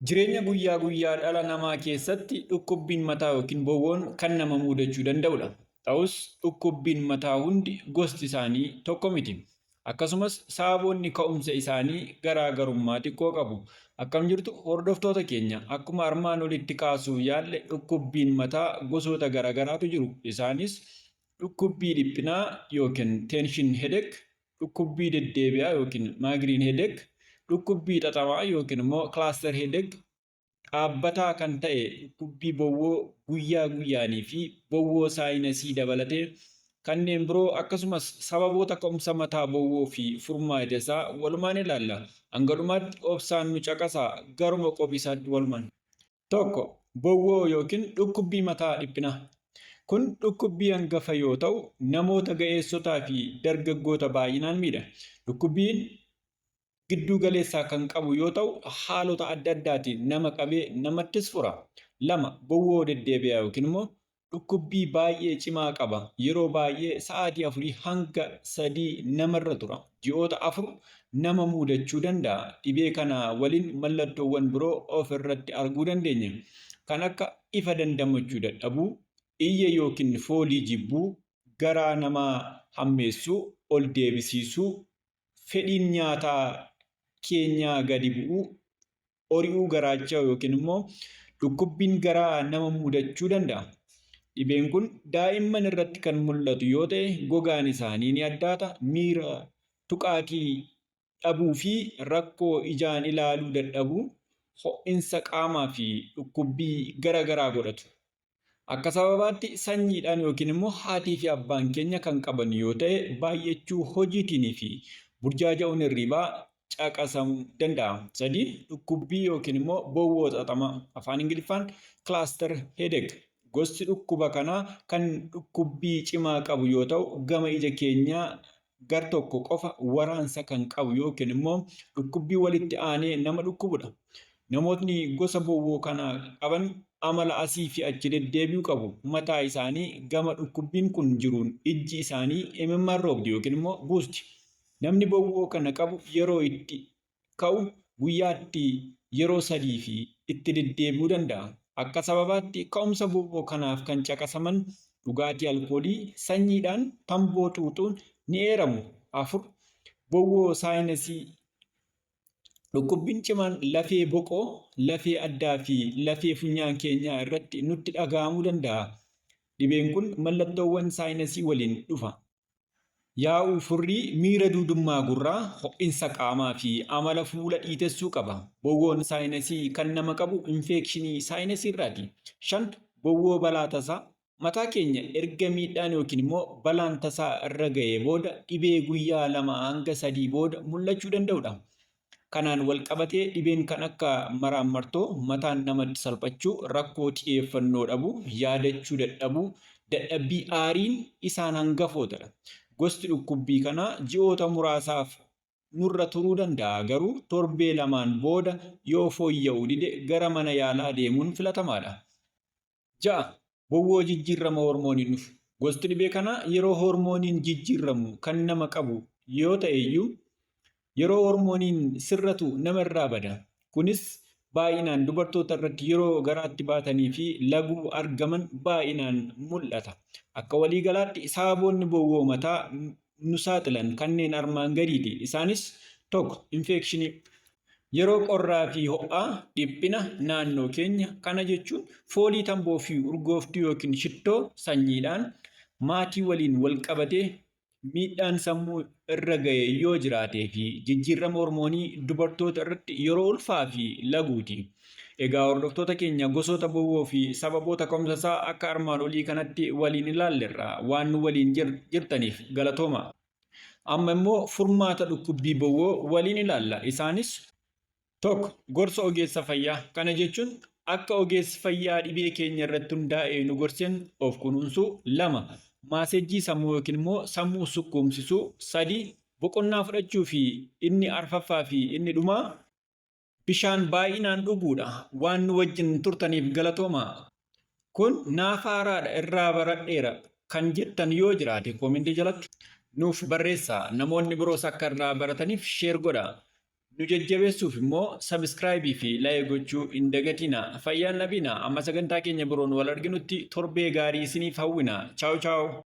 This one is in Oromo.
Jireenya guyyaa guyyaa dhala namaa keessatti dhukkubbiin mataa yookiin bowwoon kan nama mudachuu danda'udha. Ta'us dhukkubbiin mataa hundi gosti isaanii tokko miti. Akkasumas sababoonni ka'umsa isaanii garaa garummaa xiqqoo qabu. Akkam jirtu hordoftoota keenya, akkuma armaan olitti kaasuuf yaalle dhukkubbiin mataa gosoota garaagaraatu jiru. Isaanis dhukkubbii dhiphinaa yookiin tension headache, dhukkubbii deddeebi'aa yookiin migraine headache, dhukkubbii xaxamaa yookiin immoo cluster headache, dhaabbataa kan ta'e dhukkubbii bowwoo guyyaa guyyaanii fi bowwoo saayinasii dabalatee kanneen biroo, akkasumas sababoota ka'umsa mataa bowwoo fi furmaata isaa walumaan ilaalla. Hanga dhumaatti obsaan nu caqasaa, garuma qophiisaatti walumaan. 1, Bowwoo yookiin dhukkubbii mataa dhiphinaa. Kun dhukkubbii hangafa yoo ta'u, namoota ga'eessotaa fi dargaggoota baay'inaan miidha. Dhukkubbiin gidduu galeessaa kan qabu yoo ta'u, haalota adda addaatiin nama qabee namattis fura. 2, Bowwoo deddeebi'aa yookiin immoo dhukkubbii baay'ee cimaa qaba. Yeroo baay'ee sa'aatii afurii hanga 3 namarra tura. Ji'oota 4 nama muudachuu danda'a. Dhibee kana waliin mallattoowwan biroo of irratti arguu dandeenya. Kan akka ifa dandamachuu dadhabuu, iyya yookiin foolii jibbuu, garaa nama hammeessuu, ol deebisiisuu, fedhiin nyaataa keenyaa gadi bu'uu, ori'uu garaachaa yookiin immoo dhukkubbiin garaa nama mudachuu danda'a. Dhibeen kun daa'imman irratti kan mul'atu yoo ta'e, gogaan isaanii ni addaata, miira tuqaatii dhabuu fi rakkoo ijaan ilaaluu dadhabuu, ho'insa qaamaa fi dhukkubbii gara garaa godhatu. Akka sababaatti sanyiidhaan yookiin immoo haatii fi abbaan keenya kan qaban yoo ta'e, baay'achuu hojiitiin fi burjaaja'uun hirribaa caqasamuu danda'a. 3, Dhukkubbii yookiin immoo bowwoo xaxamaa, Afaan Ingiliffaan cluster headache. Gosti dhukkuba kanaa kan dhukkubbii cimaa qabu yoo ta'u, gama ija keenyaa gar tokko qofa waraansa kan qabu yookiin immoo dhukkubbii walitti aanee nama dhukkubudha. Namootni gosa bowwoo kana qaban amala asii fi achi deddeebi'uu qabu. Mataa isaanii gama dhukkubbiin kun jiruun ijji isaanii imimmaan roobdi yookiin immoo buusti. Namni bowwoo kana qabu yeroo itti ka'u guyyaatti yeroo 3 fi itti deddeebi'uu danda'a. Akka sababaatti ka'umsa bowwoo kanaaf kan caqasaman dhugaatii alkoolii, sanyiidhaan tamboo xuuxuun ni eeramu. 4, Bowwoo saayinasii. Dhukkubbiin cimaan lafee boqoo, lafee addaa fi lafee funyaan keenyaa irratti nutti dhaga'amuu danda'a. Dhibeen kun mallattoowwan saayinasii waliin dhufa. Yaa'uu furrii, miira duudummaa gurraa, ho'insa qaamaa fi amala fuula dhiitessuu qaba. Bowwoon saayinasii kan nama qabu infeekshinii saayinasii irraati. 5, Bowwoo balaa tasaa. Mataa keenya erga miidhaan yookiin immoo balaan tasaa irra ga'ee booda dhibee guyyaa 2 hanga 3 booda mul'achuu danda'udha. Kanaan walqabatee dhibeen kan akka maraammartoo, mataan namatti salphachuu, rakkoo xiyeeffannoo dhabuu, yaadachuu dadhabuu, dadhabbii aariin isaan hangafootadha. Gosti dhukkubbii kanaa ji'oota muraasaaf nurra turuu danda'a, garuu torbee lamaan booda yoo fooyya'uu dide gara mana yaalaa deemuun filatamaadha. 6, Bowwoo jijjiirrama hormooniin dhufu. Gosti dhibee kanaa yeroo hormooniin jijjiirramu kan nama qabu yoo ta'eyyuu, yeroo hormooniin sirratu nama irraa bada. Kunis baay'inaan dubartoota irratti yeroo garaatti baatanii fi laguu argaman baay'inaan mul'ata. Akka waliigalaatti sababoonni bowwoo mataa nu saaxilan kanneen armaan gadiiti. Isaanis, 1. Infeekshinii. Yeroo qorraa fi ho'aa, dhiphina naannoo keenya, kana jechuun foolii tamboo fi urgooftuu yookiin shittoo, sanyiidhaan, maatii waliin walqabatee miidhaan sammuu irra ga'e yoo jiraatee fi jijjiirrama hormoonii dubartoota irratti yeroo ulfaa fi laguuti. Egaa hordoftoota keenya, gosoota bowwoo fi sababoota ka'umsa isaa akka armaan olii kanatti waliin ilaallerra. Waan nu waliin jirtaniif galatooma. Amma immoo furmaata dhukkubbii bowwoo waliin ilaalla. Isaanis. 1, Gorsa ogeessa fayyaa. Kana jechuun akka ogeessi fayyaa dhibee keenya irratti hundaa'ee nu gorseen of kunuunsuu. 2, Maasejjii sammuu yookiin immoo sammuu sukkuumsisuu. 3, Boqonnaa fudhachuu fi inni arfaffaa fi inni dhumaa bishaan baay'inaan dhuguudha. Waan nu wajjin turtaniif galatoomaa. Kun naaf haaraadha, irraa baradheera kan jettan yoo jiraate koomentii jalatti nuuf barreessaa. Namoonni biroos akka irraa barataniif share godhaa. Nu jajjabeessuuf immoo subscribe fi like gochuu hin dagatina. Fayyaan dhabina. Amma sagantaa keenya biroon wal arginutti torbee gaarii isiniif hawwina. Ciao ciao.